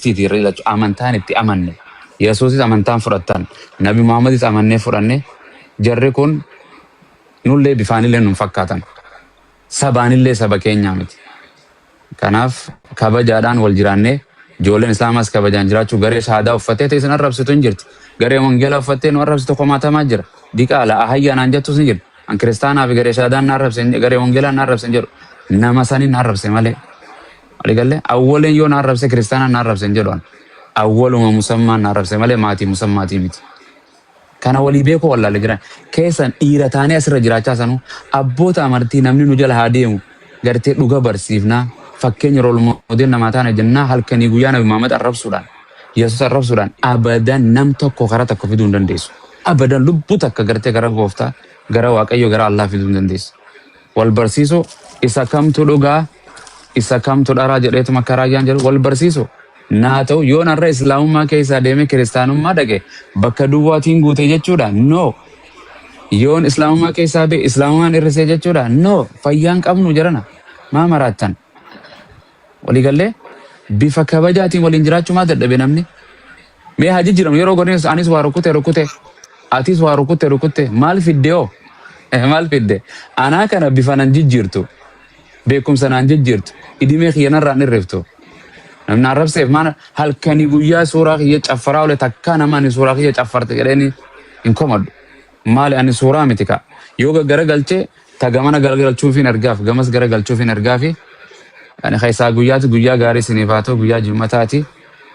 amantiiti irra ilachu amantaan itti amanne. Yesuusis amantaan fudhattan. Nabi Muhammadis amannee fudhanne. Jarri kun nullee bifaanillee nun fakkaatan. Sabaanillee saba keenyaa miti. Kanaaf kabajaadhaan wal jiraannee ijoolleen Islaamaas kabajaan jiraachuu garee shahaadaa uffattee ta'e isin arrabsitu hin jirti. Garee wangeelaa uffattee nu arrabsitu komaatamaa jira. Diqaala ahayyaa naan jettus ni jirti. An kiristaanaa fi garee shahaadaan na arrabse garee wangeelaan na arrabse hin jedhu. Nama saniin na arrabse malee. Waliigallee awwaleen yoo na arrabse kiristaanaan na arrabse hin jedhu an. Awwaluma musammaan na arrabse malee maatii musammaatii miti. Kana walii beekuu wallaalle jiran. Keessan dhiira taanee asirra jiraachaa sanuu abboota amartii namni nu jala haa deemu gartee dhuga barsiifnaa fakkeenya role model namaa taana jennaa halkanii guyyaa Nabi Muhammad arrabsuudhaan Yesuus arrabsuudhaan abadan nam tokko karaa tokko fiduu hin dandeessu. Abadan lubbuu takka gartee gara gooftaa gara Waaqayyo gara Allah fiduu hin dandeessu. Wal barsiisuu isa kamtu dhugaa isa kamtu dharaa jedheetuma karaa yaan jedhu wal barsiisu naa ta'u yoon har'a islaamummaa keessaa deemee kiristaanummaa dhaqe bakka duwwaatiin guute jechuudha no yoon islaamummaa keessaa ba'e islaamummaan hir'isee jechuudha no fayyaan qabnu jedhana maa maraattan waliigallee bifa kabajaatiin waliin jiraachuu maa dadhabe namni mee haa jijjiiramu yeroo godhinis anis waa rukute rukute atis waa rukute rukute maal fidde hoo maal fidde anaa kana bifa nan jijjiirtu beekumsa naan jijjiirtu idimee kiyya narraan irriftu namni arrabseef maana halkanii guyyaa suuraa kiyya caffaraa oole takkaa nama ani suuraa kiyya caffarte jedheeni hin komadhu maali ani suuraa miti ka yoo gaggaragalchee ta gamana garagalchuufiin ergaaf gamas garagalchuufiin ergaafi ani keessaa guyyaati guyyaa gaarii isiniif haa ta'u guyyaa jimmataati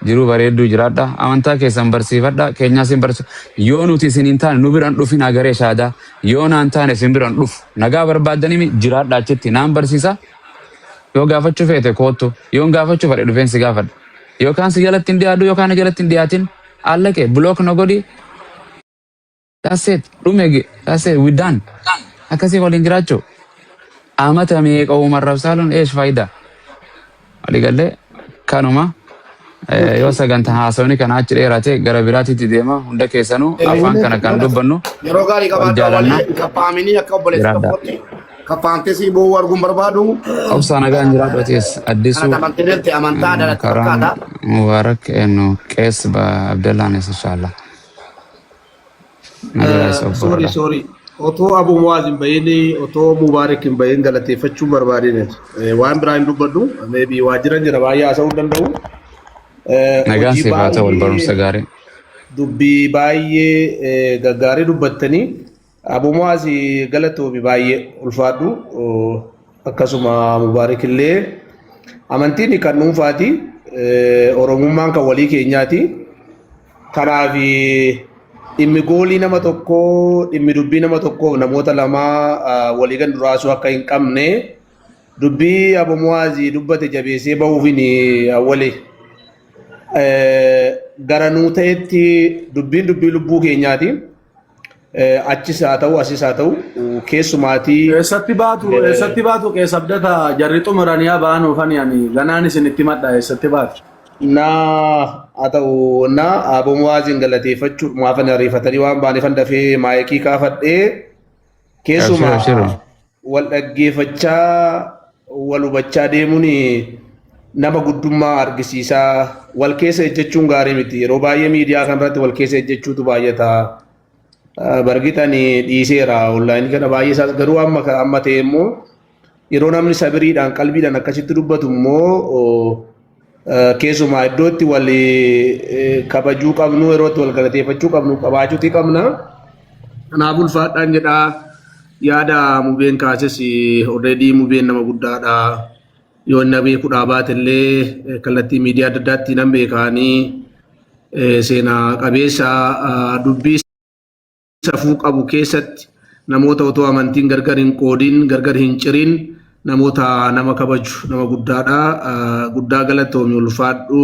jiruu bareedduu jiraadha amantaa keessan barsiifadha keenyaa isin barsiisa yoo nuti isin hin taane nu biran dhufin agaree shaadaa yoo naan taane isin biran dhufu nagaa barbaaddanii jiraadha achitti naan barsiisa yoo gaafachuu feete koottu yoon gaafachuu fedhe dhufeen si gaafadha yookaan si jalatti hin dhiyaadhu yookaan na jalatti hin dhiyaatin allaqe block na godhi. That's it. Dhume. That's it. We done. Akkasii waliin jiraachuu. Amata meeqa uumarrabsaa loon eesh faayidaa. Waliigallee kanuma yoo sagantaa haasawni kana achi dheerate gara biraatitti deema hunda keessanuu afaan kana kan dubbannu Yeroo gaarii wal qabaadhaa jaalannaa malee kaffaaminii akka obboleessa jiraadhaa. tokkotti kaffaamtee si boo'uu arguun barbaadu. Obsaa nagaan jiraadhu atis Kana addisuu amantee deemte amantaa adda karaan fakkaata. Mubaarak eenyu qees Abdallaanis inshallah. Nagaa isa Sorry, obborodha. sorry. Otoo Abu Muwaaz hin bahin, otoo Mubaarak hin bahin galateeffachuu barbaadeen. Waan biraa hin dubbadhu. Maybe waajjira jira baay'ee haasa'uu hin danda'u. Nagaan Hojii siif haa ta'u wal baay'ee barumsa gaarii. Dubbii baay'ee gaggaarii dubbattanii Abu Muwaaz galatoomi baay'ee ulfaadhu. Akkasuma Mubaarak illee amantiin kan dhuunfaati. Oromummaan kan walii keenyaati. Kanaaf dhimmi goolii nama tokkoo, dhimmi dubbii nama tokkoof namoota lamaa walii gad raasuu akka hin qabne dubbii Abu Muwaazii dubbate jabeessee bahuufin awwale. Gara nuu ta'etti dubbiin dubbii lubbuu keenyaati. Achis haa ta'u asis haa ta'u keessumaatii. Eessatti baatu eessatti baatu keessa abdata jarri xumuranii haa ba'an oofanii ani ganaan isinitti madha eessatti baatu. Na haa ta'u na Abu Muwaaziin galateeffachuu maafan ariifatanii waan ba'aniifan dafee maayikii kaafadhee Abshir keessumaa abshir. Wal dhaggeeffachaa wal hubachaa deemuun nama guddummaa argisiisaa wal keessa ejjechuun gaarii miti yeroo baay'ee miidiyaa kanarratti wal keessa ejjechuutu baay'ata. Bargitani dhiiseera onlaayinii kana baay'ee isaas garuu amma amma ta'e immoo yeroo namni sabiriidhaan qalbiidhaan akkasitti dubbatu immoo keessumaa iddoo itti wal kabajuu qabnu yeroo itti wal galateeffachuu qabnu qabaachuuti qabna. Kanaaf ulfaadhaan jedhaa yaada mubeen kaases already mubeen nama guddaadha. Yoo inni beekuu baate illee kallattii miidiyaa adda addaatti nan beekaanii seenaa qabeessa dubbii safuu qabu keessatti namoota otoo amantiin gargar hin qoodin gargar hin cirin namoota nama kabaju nama guddaadha. Guddaa galatoomi ulfaadhu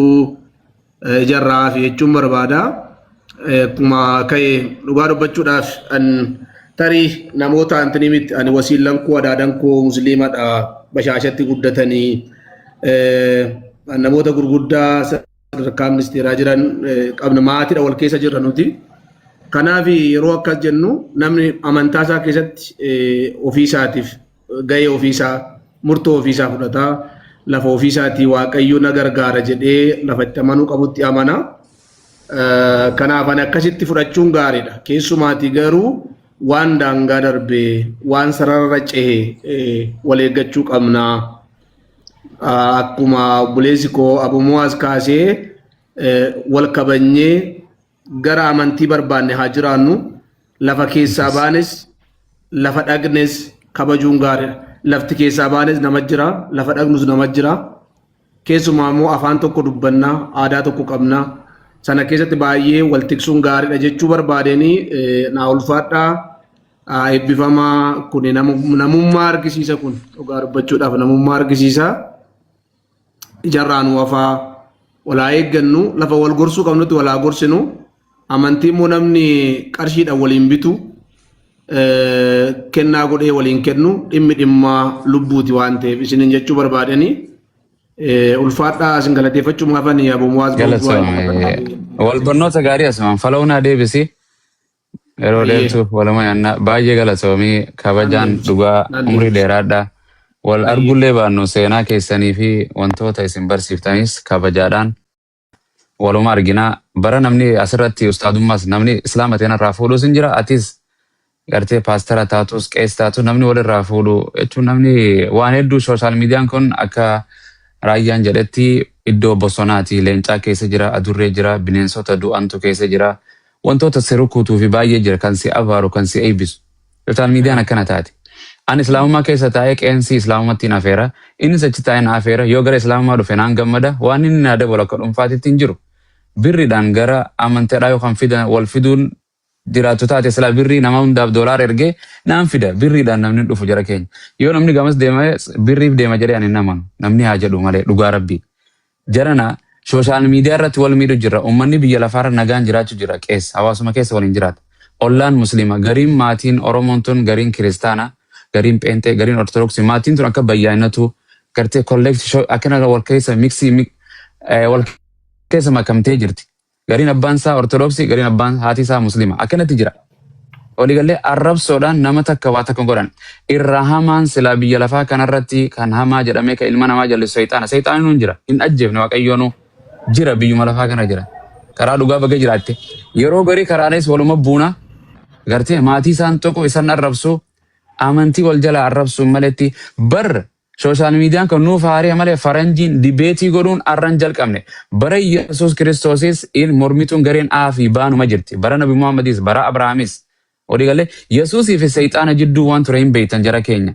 ijarraa hafi jechuun barbaada. Akkuma ka'e dhugaa dubbachuudhaaf an tarii namoota antini miti ani wasiillan koo adaadan koo musliimadha bashaashatti guddatanii namoota gurguddaa sadarkaa ministeeraa jiran qabna maatiidha wal keessa jirra nuti. Kanaaf yeroo akkas jennu namni amantaa isaa keessatti ofii isaatiif gahee ofii isaa murtoo ofii isaa fudhata. Lafa ofiisaatii Waaqayyo na gargaara jedhee lafa itti amanuu qabutti amana. Kanaaf ani akkasitti fudhachuun gaariidha. Keessumaatii garuu waan daangaa darbee waan sararra cehe wal eeggachuu qabna. Akkuma obboleessi koo Abu Muwaaz kaasee, wal kabajnee gara amantii barbaanne haa jiraannu. Lafa keessaa baanes lafa dhaqnes kabajuun gaariidha. Lafti keessaa baanes nama jira, lafa dhaqnus nama jira. Keessumaa immoo afaan tokko dubbannaa, aadaa tokko qabna. Sana keessatti baay'ee wal tiksuun gaariidha jechuu barbaadeenii naa ulfaadhaa. Eebbifamaa. Kun namummaa argisiisa, kun dhugaa dubbachuudhaaf namummaa argisiisa. Ijarraa nu hafaa, walaa eeggannu, lafa wal gorsuu qabnutti walaa gorsinu. Amantii immoo namni qarshiidhaan waliin bitu, kennaa godhee waliin kennu, dhimmi dhimmaa lubbuuti waan ta'eef isiniin jechuu barbaadanii, ulfaadhaa, isin galateeffachuu maafanii Abu Muwaaz. Galatoome. Wal barnoota gaarii asumaan falawnaa deebisi. Yeroo dheertuuf waluma nyaannaa. Baay'ee galatoomii, kabajaan dhugaa umrii dheeraadha. Wal argullee baannu seenaa keessanii fi wantoota isin barsiiftanis kabajaadhaan waluma arginaa. Bara namni asirratti ustaadummaas namni islaama ta'e irraa fuudhus hin jira. Atis gartee paastara taatus qees taatu namni walirraa fuudhu jechuun namni waan hedduu. Social mediaan kun akka Raayyaan jedhetti iddoo bosonaati. Leencaa keessa jira, adurree jira, bineensota du'antu keessa jira. Wantoota si rukutuu fi baay'ee jira, kan si abaaru, kan si eebbisu. Social mediaan akkana taate. Ani islaamummaa keessa taa'ee qeensi islaamummaatti hin afeera. Innis achi taa'ee na afeera. Yoo gara islaamummaa dhufe naan gammada. Waan inni naa dabalu akka dhuunfaatitti hin jiru. Birriidhaan gara amanteedhaa yookaan fidan wal fiduun jiraattu taate, silaa birrii nama hundaaf doolaara ergee naan fida. Birriidhaan namni hin dhufu jara keenya. Yoo namni gamas deema birriif deema jedhee ani hin amanu. Namni haa jedhu malee, dhugaa rabbii. Jarana social media irratti wal miidhu jirra. Uummanni biyya lafaarra nagaan jiraachuu jira. Qeessa hawaasuma keessa waliin jiraata. Ollaan Musliima, gariin maatiin Oromoon tun gariin Kiristaana, gariin Pheenxee, gariin Ortodoksii. Maatiin tun akka bayyaanatu gartee collect akkana wal keessa mixii wal keessa makamtee jirti. Gariin abbaan isaa Ortodoksii, gariin abbaan haati isaa Musliima. Akkanatti jira. Waliigallee arrabsoodhaan nama takka waa takka godhan. Irra hamaan silaa biyya lafaa kanarratti kan hamaa jedhamee kan ilma namaa jallisu seexaana. Seexaanni nuun jira. Hin ajjeefne, Waaqayyoonuu jira, biyyuma lafaa kana jira. Karaa dhugaa baga jiraatte. Yeroo garii karaanis waluma buuna. Gartee maatii isaan tokko isaan arrabsu, amantii wal jala arrabsuun maletti bar social mediaan kan nuuf haaree malee faranjiin debate godhuun arran jalqabne. Bara Yesuus Kiristoosis in mormituun gareen A fi baanuma jirti. Bara Nabi Muhammadis, bara Abrahaamis. Waliigalee Yesuusii fi seexaana jidduu waan ture hin beektan jara keenya.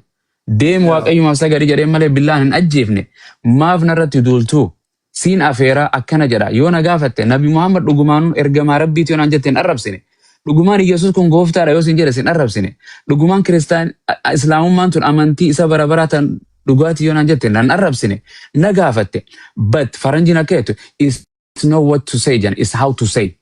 Deem Waaqayyumaaf sagadi jedheen malee billaan hin ajjeefne. Maaf narratti duultuu? Siin afeeraa akkana jedha. Yoo na gaafatte, Nabi Muhammad dhugumaan ergamaa Rabbiiti yoo naan jette, hin arrabsine. Dhugumaan Yesuus kun gooftaadha yoo siin jedhe, sin arrabsine. Dhugumaan kiristaan islaamummaan tun amantii isa bara baraa tan dhugaatii yoo naan jette, nan arrabsine. Na gaafatte. But faranjiin akka jettu, "Is not what to say" jedhan, "is how to say."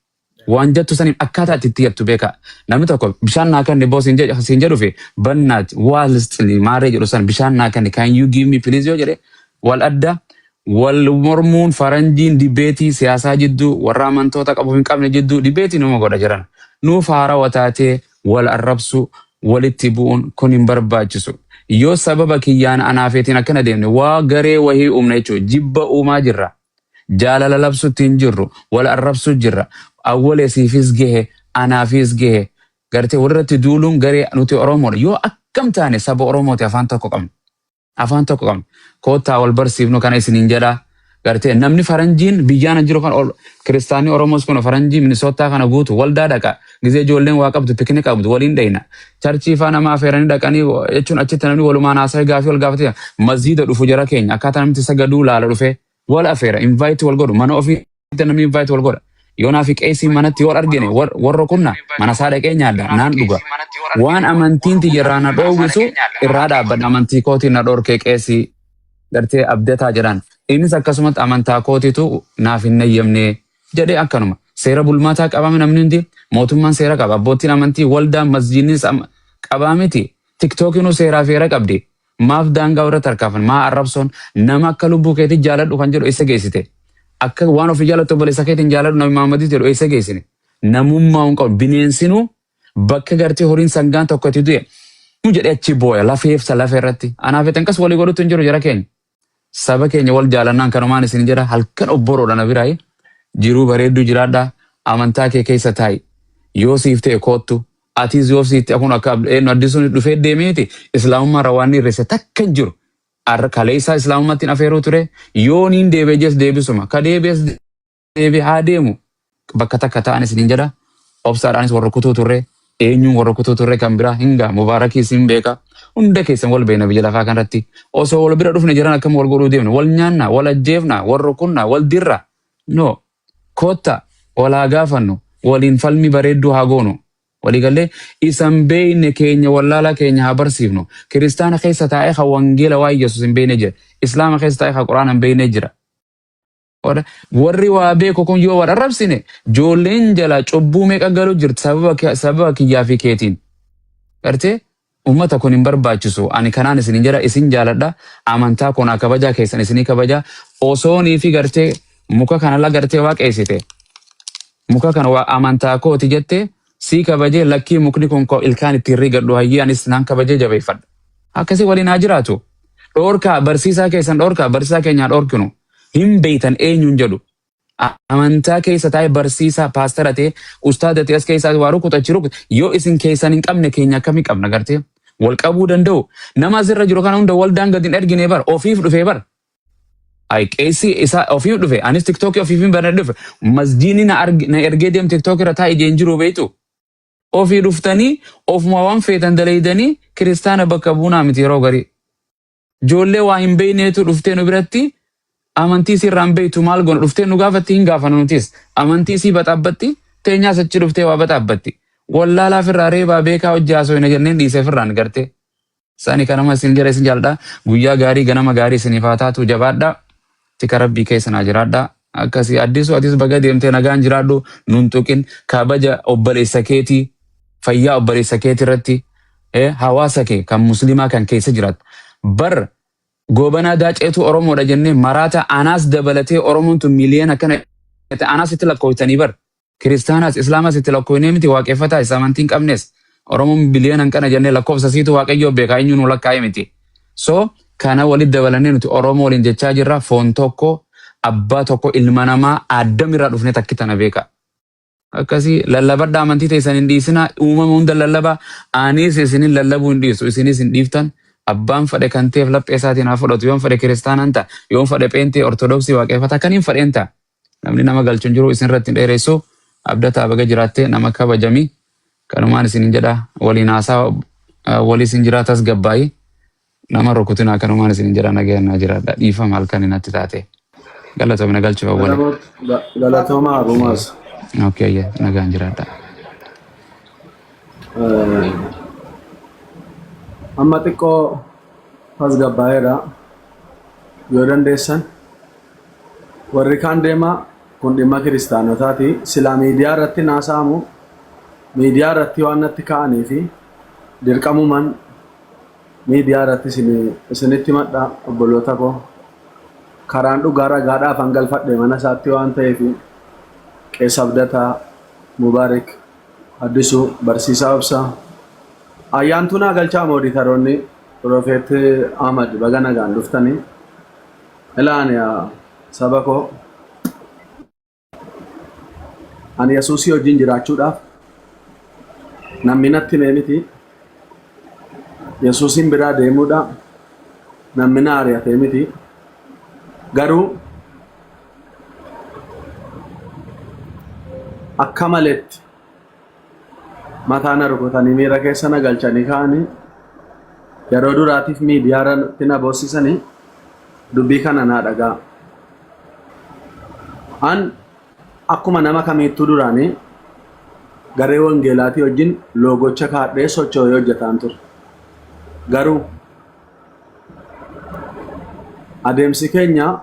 Waan jettu saniin akkaataa itti jettu beeka. Namni tokko bishaan naa kenni boo siin jedhufi bannaati waal maarree jedhu san, bishaan naa kenni, "Can you give me please?" yoo jedhe wal adda. Wal mormuun faranjiin debate siyaasaa jidduu, warra amantoota qabuuf hin qabne jidduu debate numa godha jiran. Nuuf haarawaa taatee wal arrabsu, walitti bu'uun kun hin barbaachisu. Yoo sababa kiyyaan anaafeetiin akkana deemne, waa garee wahii uumna jechuudha. Jibba uumaa jirra. Jaalala labsutti hin jirru, wal arrabsu jirra. Awwalee siifis gahe, anaafis gahe. Gartee walirratti duuluun garee nuti Oromoodha. Yoo akkam taane saba Oromooti, afaan tokko qabna. Afaan tokko qabna. Koottaa wal barsiifnu kana isiniin jedha. Gartee namni faranjiin biyyaan jiru kan kiristaanni Oromoos kun faranjii Minisootaa kana guutu waldaa dhaqa. Gizee ijoolleen waa qabdu, picnic qabdu waliin dhayna. Church faa nama afeeranii dhaqanii jechuun achitti namni walumaan haasa'ee gaafii wal gaafatee masjiida dhufu jara keenya akkaataa namni sagaduu laala dhufee wal afeera, invite wal godhu, mana ofiitti namni invite wal godha. Yoo naa fi qeesii manatti yoo argine warra kunna mana isaa dhaqee nyaadha, naan dhuga. Waan amantiin tiyyarraa na dhoowwisu irraa dhaabbadha, amantii kootiin na dhorkee qeesii gartee abdataa jedhan. Innis akkasumatti amantaa kootiitu naaf hin nayyamne jedhee akkanuma. Seera bulmaataa qabame namni hundi, mootummaan seera qaba. Abbootiin amantii, waldaan, masjiidnis qabaa miti. TikTokiinuu seeraa fi heera qabdi. Maaf daangaa irra tarkaafan? Maa arrabsoon nama akka lubbuu keetii jaaladhu kan jedhu eessa geessite? Akka waan ofii jaalattu obboleessa keetiin jaaladhu Nabi Muhammadis jedhu eessa geessine? Namummaa hin qabu. Bineensinuu bakka gartee horiin sangaan tokko itti du'e nu jedhee achi booya lafeefsa lafee irratti. Anaaf itti akkas walii godhutu hin jiru jara keenya. Saba keenya wal jaalannaan kanumaan isin jedha. Halkan obboroodha na biraayi. Jiruu bareedduu jiraadha. Amantaa kee keessa taa'i. Yoo siif ta'e koottu. Atis yoo siif ta'e kun akka eenyu addisuun dhufee deemeeti islaamummaa irraa waan hir'ise takka hin jiru. Arra kaleessaa islaamummaatti hin afeeruu ture. Yoo niin deebi'e jes deebisuma. Ka deebi'es deebi'e haa deemu. Bakka takka ta'an isiniin jedha. Obsaadhaanis warra kutuu turre. Eenyuun warra kutuu turre kan biraa hingaa mubaarakii isin beeka. Hunda keessan wal beekna biyya lafaa kanarratti. Osoo wal bira dhufne jiran akkam wal godhuu deemna. Wal nyaanna, wal ajjeefna, wal rukunna, wal dirra. No. Kotta wal haa gaafannu. Waliin falmi bareedduu haa goonu. Waliigallee isan beekne keenya wallaalaa keenya haa barsiifnu. Kiristaana keessa taa'ee kan wangeela waa'ee Yesuus hin beekne jira. Islaama keessa taa'ee kan Quraana hin beekne jira. Warri waa beeku kun yoo wal arrabsine ijoolleen jala cubbuu meeqa galu jirti sababa kiyyaa fi keetiin. Gartee ummata kun hin barbaachisu. Ani kanaan isin jedha, isin jaaladha. Amantaa kun kabajaa keessan isinii kabaja. Osoonii fi gartee muka kana la gartee waaqeessite. Muka kana waa amantaa kooti jette sii kabajee, lakkii mukni kun koo ilkaan ittiin rigadhu, hayyee anis naan kabajee jabeeffadha. Akkasii waliin haa jiraatu. Dhoorkaa barsiisaa keessan, dhoorkaa barsiisaa keenyaa dhoorkinu. Hin beeytan eenyuun jedhu. Amantaa keessa taa'ee barsiisaa paastara ta'e ustaada ta'e as keessaa waa rukutu achi rukutu yoo isin keessan hin qabne keenya akkamii qabna? Gartee wal qabuu danda'u. Nama asirra jiru kana hunda waldaan gadi hin ergine bar, ofiif dhufee bar. Ay, qeessi isaa ofiif dhufe, anis tiktookii ofiif hin banadhe dhufe. Masjiidni na na ergee deem tiktookii irra taa'e jeen jiru beektu. Ofii dhuftanii ofuma waan feetan dalaydanii kiristaana bakka buunaa miti yeroo garii. Ijoollee waa hin beekneetu dhuftee nu biratti amantii isii irraa hin beektu, maal goona dhuftee nu gaafatti, hin gaafannu nutis. Amantii isii baxaabbatti, teenyaas achi dhuftee waa baxaabbatti. Wallaalaa firraa reebaa, beekaa hojii haasofina jenneen dhiisee firraan gartee. Sani kanama isin jira, isin jaaladha. Guyyaa gaarii, ganama gaarii isiniif haa taatu, jabaadha. Tika rabbii keessa naa jiraadha. Akkasii Addisuu, atis baga deemtee nagaan jiraadhu, nun tuqin, kabaja obboleessa keetii, fayyaa obboleessa keetii irratti, hawaasa kee kan musliimaa kan keessa jiraatu. Bar Goobanaa Daaceetu Oromoodha jennee maraata anaas dabalatee Oromoon tun miiliyoona akkana anaas itti lakkoofitanii bar. Kiristaanaas Islaamaas itti lakkoofnee miti, waaqeffataa isa amantii hin qabnes Oromoon biliyoona hin qana jennee lakkoofsa siitu Waaqayyoo beekaa, eenyu nu lakkaa'e miti. So kana walitti dabalannee nuti Oromoo waliin jechaa jirra, foon tokko, abbaa tokko, ilma namaa Addam irraa dhufne takki tana beeka. Akkasii lallabadha, amantii teessan hin dhiisinaa, uumama hunda lallabaa, anis isinin lallabuu hin dhiisu, isinis hin dhiiftan. Abbaan fedhe kan ta'eef laphee isaatiin haa fudhatu. Yoon fedhe kiristaanan ta'a, yoon fedhe pheenxee ortodoksii waaqeffata, kan hin fedheen ta'a. Namni nama galchu hin jiru, isin irratti hin dheeressu. Abdataa, baga jiraatte, nama kabajami. Kanumaan isin hin jedha, waliin haasaa walii isin jiraatas gabbaayi. Nama rukutinaa, kanumaan isin hin jedha, nagayaan naa jiraadha. Dhiifama halkan natti taate. Galatoomina galchuuf awwalee. Galatoomaa Rumaas. Okay, nagaan jiraadha. Amma xiqqoo tasgabbaa'eera. Yoo dandeessan warri kaan deemaa, kun dhimma kiristaanotaati. Silaa miidiyaa irratti naasa'amu, miidiyaa irratti waan natti ka'anii fi dirqamuman miidiyaa irratti isinitti madha obboloota koo. Karaan dhugaa ragaadhaaf hangalfadhe mana isaatti waan ta'eef, Qees Abdataa, Mubaarik, Addisuu, Barsiisaa Obsaa. Ayyaantuu naa galchaa mooditaroonni, Profeet Ahmad, baga nagaan dhuftanii. Ilaan yaa saba koo, ani Yesuusii wajjin jiraachuudhaaf namni natti himee miti. Yesuusiin biraa deemuudha namni na ari'atee miti. Garuu akka maletti mataa na rukutanii miira keessa na galchanii ka'anii yeroo duraatiif miidiyaa irratti na boossisanii dubbii kana naa dhagaa. An akkuma nama kamiittuu duraanii garee wangeelaatii wajjin loogocha kaadhee socho'ee hojjetaan ture. Garuu adeemsi keenya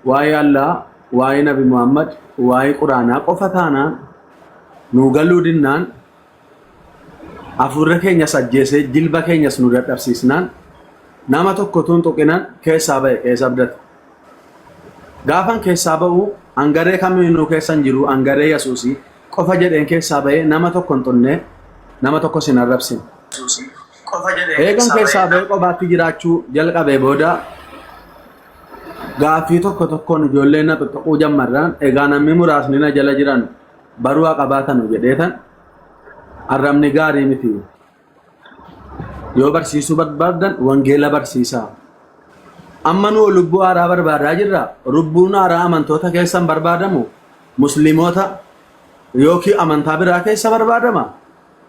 waa'ee Allaa, waa'ee Nabi Muhammad, waa'ee Quraanaa qofa taanaan nuu galuu dinnaan, hafuurra keenyas ajjeesee jilba keenyas nu dadhabsiisnaan, nama tokko tuun tuqinan keessaa ba'e keessa abdata. Gaafan keessaa ba'u angaree kamiinuu keessa hin jiru, angaree Yesuusii qofa jedheen keessaa ba'ee, nama tokko hin xunnee, nama tokkos hin arrabsine. Eegan keessaa ba'ee qobaatti jiraachuu jalqabee booda Gaaffii tokko tokkoon ijoolleen na tuttuquu jammarraan egaa namni muraasni na jala jiran baruu haa qabaatanu jedheetan arrabni gaarii miti. Yoo barsiisuu barbaaddan wangeela barsiisaa. Amma nu lubbuu haaraa barbaadaa jirra. Lubbuun haaraa amantoota keessan barbaadamu musliimoota yookiin amantaa biraa keessa barbaadama.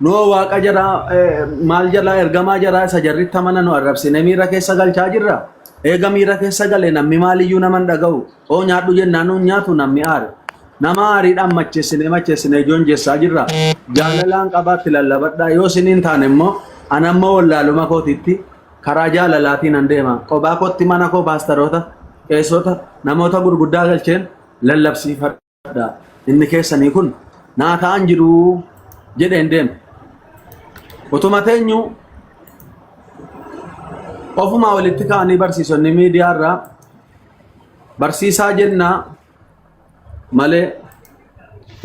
Noo waaqa jaraa maal jalaa ergamaa jaraa isa jarritti amana nu arrabsine miira keessa galchaa jirra. Eega miira keessa gale namni maaliyyuu nama hin dhaga'u. Oo nyaadhu jennaan nuun nyaatu namni aare. Nama aariidhaan macheessinee macheessinee joonjessaa jirra. Jaalalaan qabaatti lallabadhaa yoo isiniin taane immoo an amma wallaaluma kootiitti karaa jaalalaatiin nan deema. Qobaa kootti mana koo paastaroota, qeessota, namoota gurguddaa galcheen lallabsiifadha. Inni keessanii kun naa ta'an jiru jedheen deema. Utuma teenyu ofumaa walitti ka'anii barsiisonni miidiyaa irraa barsiisaa jennaa malee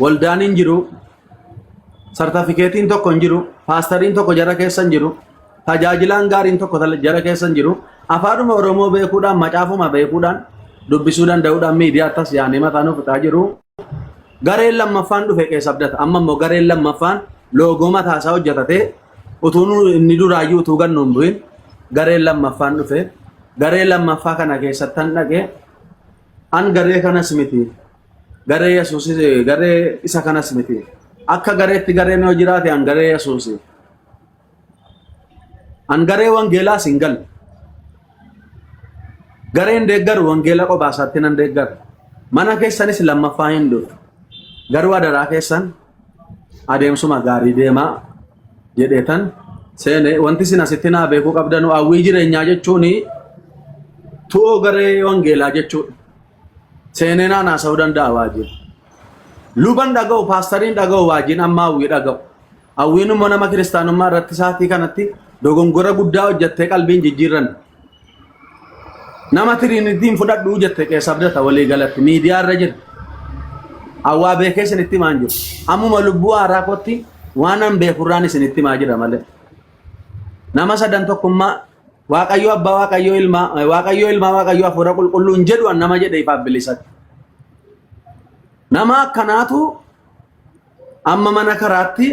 waldaan hin jiru, sartifikeetiin tokko hin jiru, paastariin tokko jara keessa hin jiru, tajaajilaan gaariin tokko jara keessa hin jiru. Afaanuma Oromoo beekuudhaan, macaafuma beekuudhaan, dubbisuu danda'uudhaan miidiyaa tas yaa'anii mataa nuuf fixaa jiru. Gareen lammaffaan dhufe keessa abdata. Amma immoo gareen lammaffaan loogoo mataasaa hojjetatee utuu inni duraayyuu utuu gannu hin bu'in gareen lammaffaan dhufe. Garee lammaffaa kana keessattan dhaqee an garee kanas miti. Garee Yesuusis garee isa kanas miti. Akka gareetti gareen yoo jiraate an garee Yesuusi. An garee wangeelaas hin galu. Gareen deeggaru wangeela qophaa isaatti nan deeggaru. Mana keessanis lammaffaa hin dhufu. Garuu adaraa keessan adeemsuma gaarii deemaa jedheetan seene wanti isin asitti naa beekuu qabdanu hawwii jireenyaa jechuun tu'oo garee wangeelaa jechuudha. Seenee naan haasa'uu danda'a waajiin. Luban dhaga'u, paastariin dhaga'u, waajiin amma hawwii dhaga'u. Hawwiin immoo nama kiristaanummaa irratti saatii kanatti dogongora guddaa hojjettee qalbiin jijjiirran. Nama tiriinitiin fudhadhuu jette keessa abdata walii galatti miidiyaa irra jira. Hawwaa beekee isinitti himaa hin jiru. Ammuma lubbuu haaraa kootti waan an beekurraan isinitti himaa jira malee. Nama sadan tokkummaa Waaqayyo abbaa Waaqayyo ilmaa Waaqayyo ilmaa Waaqayyo hafuura qulqulluu hin jedhu an nama jedhe ifaaf bilisatti. Nama akkanaatu amma mana karaatti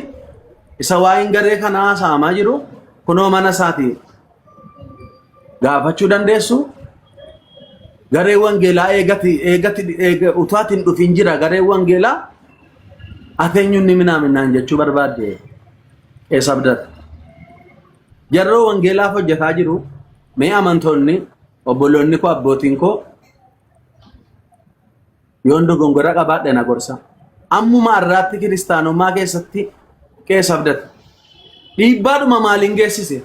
isa waa'een garee kanaa saamaa jiru kunoo mana isaati gaafachuu dandeessu. Garee wangeelaa eegati eegati eega utuu ati hin dhufin jira garee wangeelaa ati eenyuun ni minaaminaan jechuu barbaadde eessa abdata. Jarroo wangeelaaf hojjetaa jiru mee amantoonni obboloonni koo abbootiin koo yoon dogongora qabaadhe na gorsa. Ammuma har'aatti kiristaanummaa keessatti qeessa abdata. Dhiibbaadhuma maaliin geessise?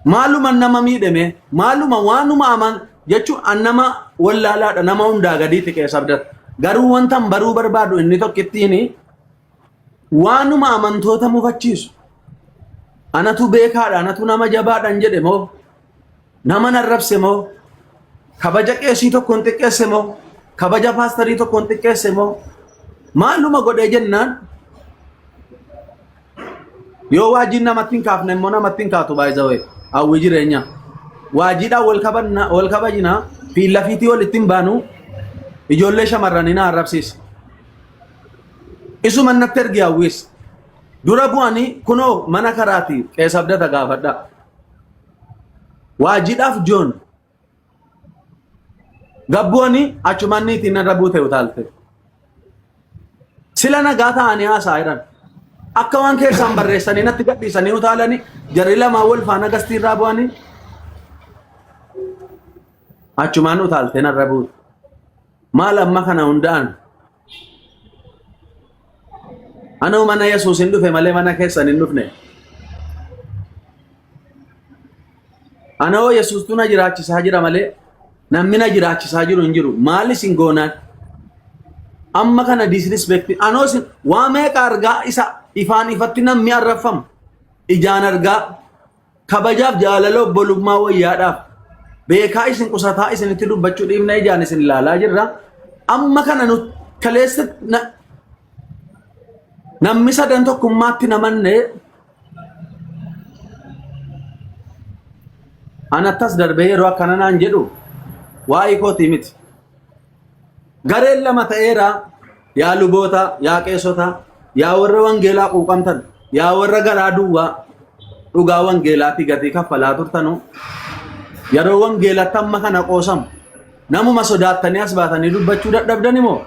Maaluma nama miidhame? Maaluma waanuma aman jechuun an nama wallaalaadha nama hundaa gadiitti qeessa abdata. Garuu wantan baruu barbaadu inni tokkittiin Waanuma amantoota mufachiisu. Anatu beekaadha, anatu nama jabaadhaan jedhe moo? Nama narrabse moo? Kabaja qeesii tokkoon xiqqeesse moo? Kabaja paastarii tokkoon xiqqeesse moo? Maaluma godhee jennaan yoo waajiin namatti hin kaafne immoo namatti hin kaatu baay'isawee hawwii jireenyaa. Waajiidhaan wal kabanna wal kabajina fi lafiitii walitti hin baanu ijoollee shamarranii na arrabsiisa. Isuma natti ergi hawwiis. Dura bu'anii kunoo mana karaati qees abdata gaafadha. Waajiidhaaf joon. Gabbu'anii achumaan niitiin narra buute utaalte. Sila nagaa ta'anii haasaa jiran. Akka waan keessaan barreessanii natti gadhiisanii utaalanii jarri lamaan wal faana gastiirraa bu'anii achumaan utaalte narra buute. Maal amma kana hunda'an? Anoo mana Yesuus hin dhufe malee mana keessan hin dhufne. Anoo Yesuustu na jiraachisaa jira malee namni na jiraachisaa jiru hin jiru. Maal isin goonaan? Amma kana disrespect anoo isin waa meeqa argaa isa ifaan ifatti namni arraffamu ijaan argaa Kabajaaf jaalala obbolummaa wayyaadhaaf beekaa isin qusataa isinitti dubbachuu dhiifna ijaan isin ilaalaa jirra. Amma kana nu kaleessa namni sadan tokkummaatti namanne anattas darbee yeroo akkana naan jedhu Waa'ee kootii miti. Gareen lama ta'eera yaa luboota, yaa qeessota, yaa warra wangeelaa quuqamtan, yaa warra garaa duwwaa dhugaa wangeelaatti gatii kaffalaa turtanu yeroo wangeelatti amma kana qoosamu namuma sodaattanii as baatanii dubbachuu dadhabdani moo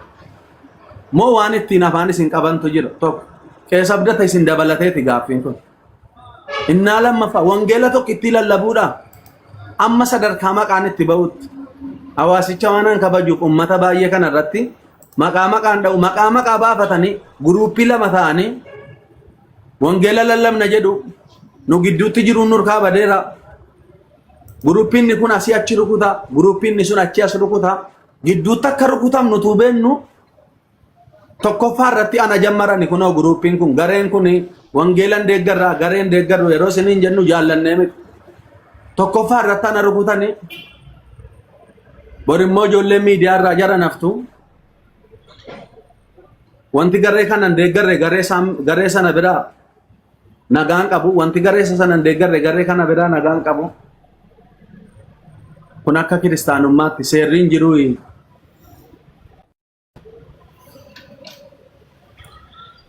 moo waan ittiin afaan isin qabantu jira tokko qeessa abdata isin dabalateeti gaaffiin kun. Innaa lammaffaa wangeela tokko itti lallabuudha. Amma sadarkaa maqaan itti ba'utti hawaasicha waan kabajuuf ummata baay'ee kana irratti maqaa maqaan dha'u maqaa maqaa baafatanii guruuppii lama ta'anii wangeela lallabna jedhu nu gidduutti jiruun nurkaa badeera. Guruuppiin kun asii achi rukuta guruuppiin sun achi as rukuta gidduutti akka rukutamnu utuu beennu tokkoffaa irratti ana jammarani kunoo guruuppiin kun gareen kun wangeelan deeggarraa gareen deeggarru yeroo isiniin jennu jaallannee miti. Tokkoffaa irratti ana rukutanii bor immoo ijoollee miidiyaa irraa jara naftu. Wanti garee kanan deeggarre garee sana biraa nagaan qabu. Wanti garee sana deeggarre garee kana biraa nagaan qabu. Kun akka kiristaanummaatti seerri hin jiru.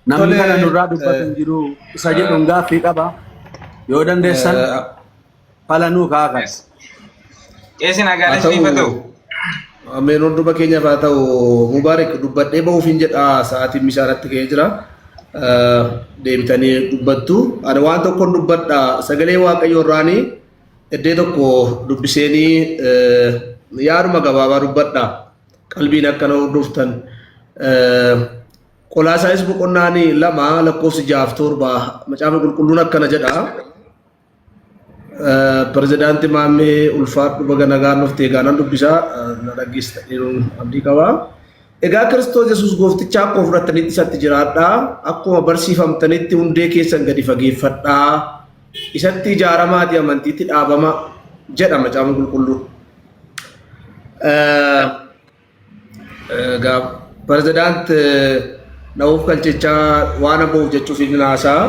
Namni Tole, kana nurraa dubbatu hin jiru. Isa jedhuun gaaffii qaba. Yoo dandeessan falanuu kaa'aa. Qeessi haa nagaalee isiniif haa ta'u ta'u. ameen hunduma keenyaaf haa ta'u Mubaarak dubbadhee bahuuf hin jedha sa'aatiin misaanatti ga'ee jira. Deebitanii dubbattu. Ani waan tokkoon dubbadha sagalee Waaqayyoo irraanii iddoo tokko dubbiseenii yaaduma gabaabaa dubbadha. Qalbiin akkana hordoftan. Qolaasaayis boqonnaan 2 lakkoofsi 6 7 macaafa qulqulluun akkana jedha. Pirezidaantii Maammee Ulfaadhu baga nagaan dhufte egaa nan dubbisaa na dhaggeessita jedhuun abdii qaba. Egaa Kiristoos Yesuus goofticha akkuma fudhattanitti isatti jiraadhaa, akkuma barsiifamtanitti hundee keessan gadi fageeffadhaa, isatti ijaaramaatii amantiitti dhaabama jedha macaafni qulqulluun. Egaa pirezidaant Na'uuf Kalchichaa waan abboof jechuuf hin haasaa.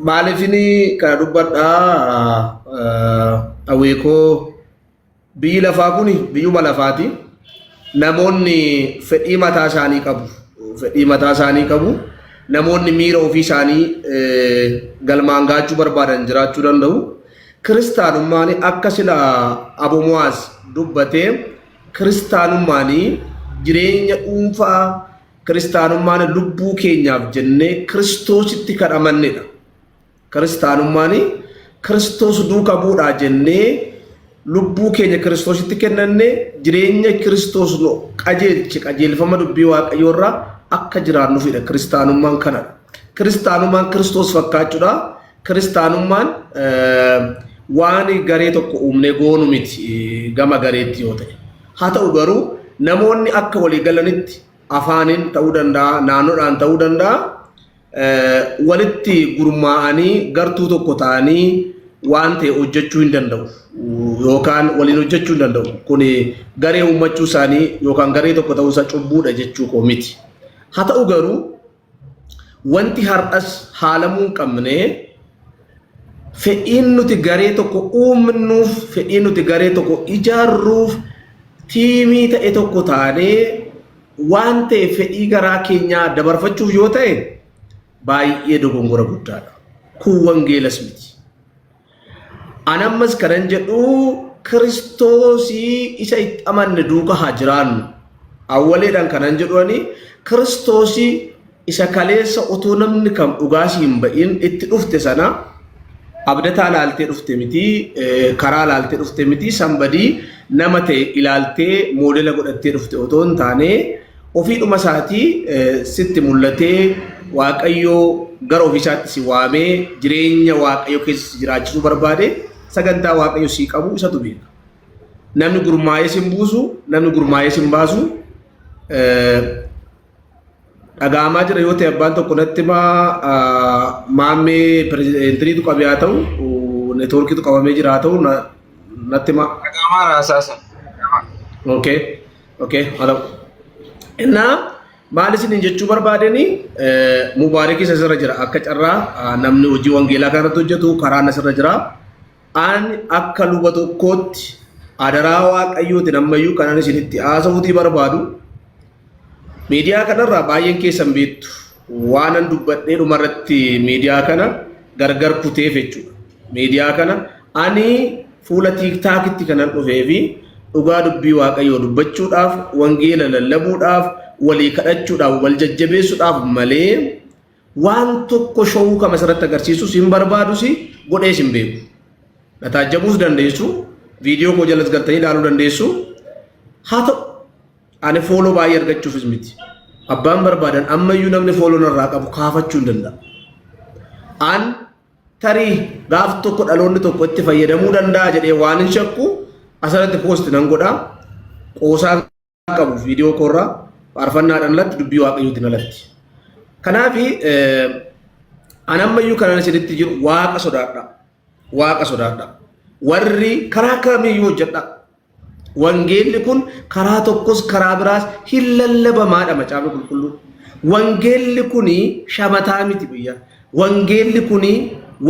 Maaliifini kana dubbadhaa hawweekoo biyyi lafaa kun biyyuma lafaati. Namoonni fedhii mataa isaanii qabu. Fedhii mataa isaanii qabu. Namoonni miira ofii isaanii galmaan gaachuu barbaadan jiraachuu danda'u. Kiristaanummaan akka sila Abomo'aas dubbatee kiristaanummaan jireenya dhuunfaa kiristaanummaan lubbuu keenyaaf jennee kiristoositti kan amannedha. Kiristaanummaan kiristoos duuka bu'uudhaa jennee lubbuu keenya kiristoositti kennannee jireenya kiristoos nu qajeelche qajeelfama dubbii waaqayyoo irraa akka jiraannuufidha. Kiristaanummaan kanadha. Kiristaanummaan kiristoos fakkaachuudha. Kiristaanummaan waan garee tokko uumnee goonu miti gama gareetti yoo ta'e. Haa ta'u garuu namoonni akka walii galanitti afaaniin ta'uu danda'a, naannoodhaan ta'uu danda'a. Walitti gurmaa'anii gartuu tokko ta'anii waan ta'e hojjechuu hin danda'u yookaan waliin hojjechuu hin danda'u. Kun garee uummachuu isaanii yookaan garee tokko ta'uu isaa cubbuudha jechuu koo miti. Haa ta'u garuu wanti har'as haalamuu hin qabne fedhiin nuti garee tokko uumnuuf, fedhiin nuti garee tokko ijaarruuf tiimii ta'e tokko taanee waan ta'e fedhii garaa keenyaa dabarfachuuf yoo ta'e baay'ee dogongora guddaadha. Kun wangeelas miti. Ani ammas kanan jedhu Kiristoosii isa itti amanne duuka haa jiraannu. Awwaleedhaan kanan jedhu ani Kiristoosii isa kaleessa otoo namni kam dhugaasii hin ba'in itti dhufte sana abdataa laaltee dhufte miti, karaa laaltee dhufte miti, sanbadii nama ta'e ilaaltee moodela godhattee dhufte otoo hin taane ofiidhuma isaatii sitti mul'atee Waaqayyoo gara ofiisaatti si waamee jireenya Waaqayyo keessa si jiraachisuu barbaade sagantaa Waaqayyo sii qabu isatu beeka. Namni gurmaa'ee sin buusu, namni gurmaa'ee sin baasu dhaga'amaa jira yoo ta'e abbaan tokko natti himaa maammee pirezidaantiitu qabee haa ta'u neetwoorkiitu qabamee jira haa ta'u natti himaa. Dhaga'amaa raasaasa. Okay. Okay. Haa ta'u. Innaa maal isiniin jechuu barbaadeni Mubaarakis asirra jira akka carraa namni hojii wangeelaa kanarratti hojjetu karaan asirra jira. Ani akka luba tokkootti adaraa Waaqayyootiin ammayyuu kanan isinitti haasa'uutii barbaadu miidiyaa kanarraa baay'een keessan beektu waanan dubbadhee dhumarratti miidiyaa kana gargar kuteef jechuudha. Miidiyaa kana ani fuula TikTokitti kanan dhufee fi dhugaa dubbii Waaqayyoo dubbachuudhaaf, wangeela lallabuudhaaf, walii kadhachuudhaaf, wal jajjabeessuudhaaf malee waan tokko showuu kama asirratti agarsiisus hin barbaadus godhees hin beeku. Na taajjabuus dandeessu, viidiyoo koo jalas galtanii ilaaluu dandeessu. Haa ta'u ani follow baay'ee argachuufis miti. Abbaan barbaadan ammayyuu namni follow narraa qabu kaafachuu hin danda'a. An tarii gaaf tokko dhaloonni tokko itti fayyadamuu danda'a jedhee waan hin shakku asirratti post nan godha. Qoosaa qabu viidiyoo koorraa faarfannaadhaan alatti dubbii waaqayyootiin alatti. Kanaaf an ammayyuu kanan isinitti jiru waaqa sodaadha. Waaqa sodaadha. Warri karaa kamiyyuu hojjedha. Wangeelli kun karaa tokkos karaa biraas hin lallabamaadha macaafni qulqulluun. Wangeelli kun shamataa miti biyya. Wangeelli kun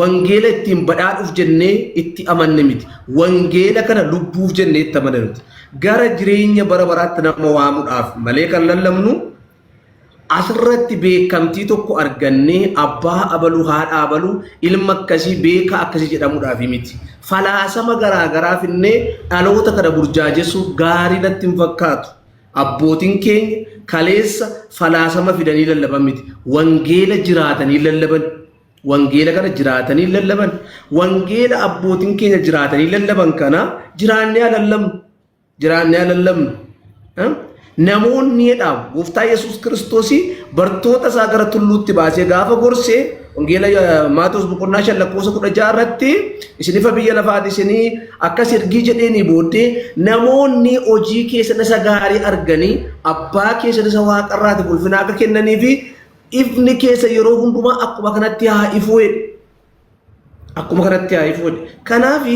wangeela ittiin badhaadhuuf jennee itti amanne miti. Wangeela kana lubbuuf jennee itti amanne miti. Gara jireenya bara baraatti nama waamuudhaaf malee kan lallabnu asirratti beekamtii tokko argannee abbaa abaluu haadha abaluu ilma akkasii beekaa akkasii jedhamuudhaaf miti. Falaasama garaa garaa finnee dhaloota kana burjaajessuu gaarii natti hin fakkaatu. Abbootiin keenya kaleessa falaasama fidanii lallaban miti. Wangeela jiraatanii lallaban. Wangeela kana jiraatanii lallaban. Wangeela abbootiin keenya jiraatanii lallaban kana jiraannee haa lallabnu. Jiraannee haa lallabnu. Namoonni jedhamu gooftaa Yesuus Kiristoos bartoota isaa gara tulluutti baasee gaafa gorsee wangeela Maatewos boqonnaa 5 lakkoofsa 16 irratti isin ifa biyya lafaati isinii akkas ergii jedheenii booddee namoonni hojii keessan isa gaarii arganii abbaa keessan isa waaqarraatiif ulfina akka kennanii fi ifni keessa yeroo hundumaa akkuma kanatti haa ifuu jedhe. Akkuma kanatti haa ifuu jedhe. Kanaaf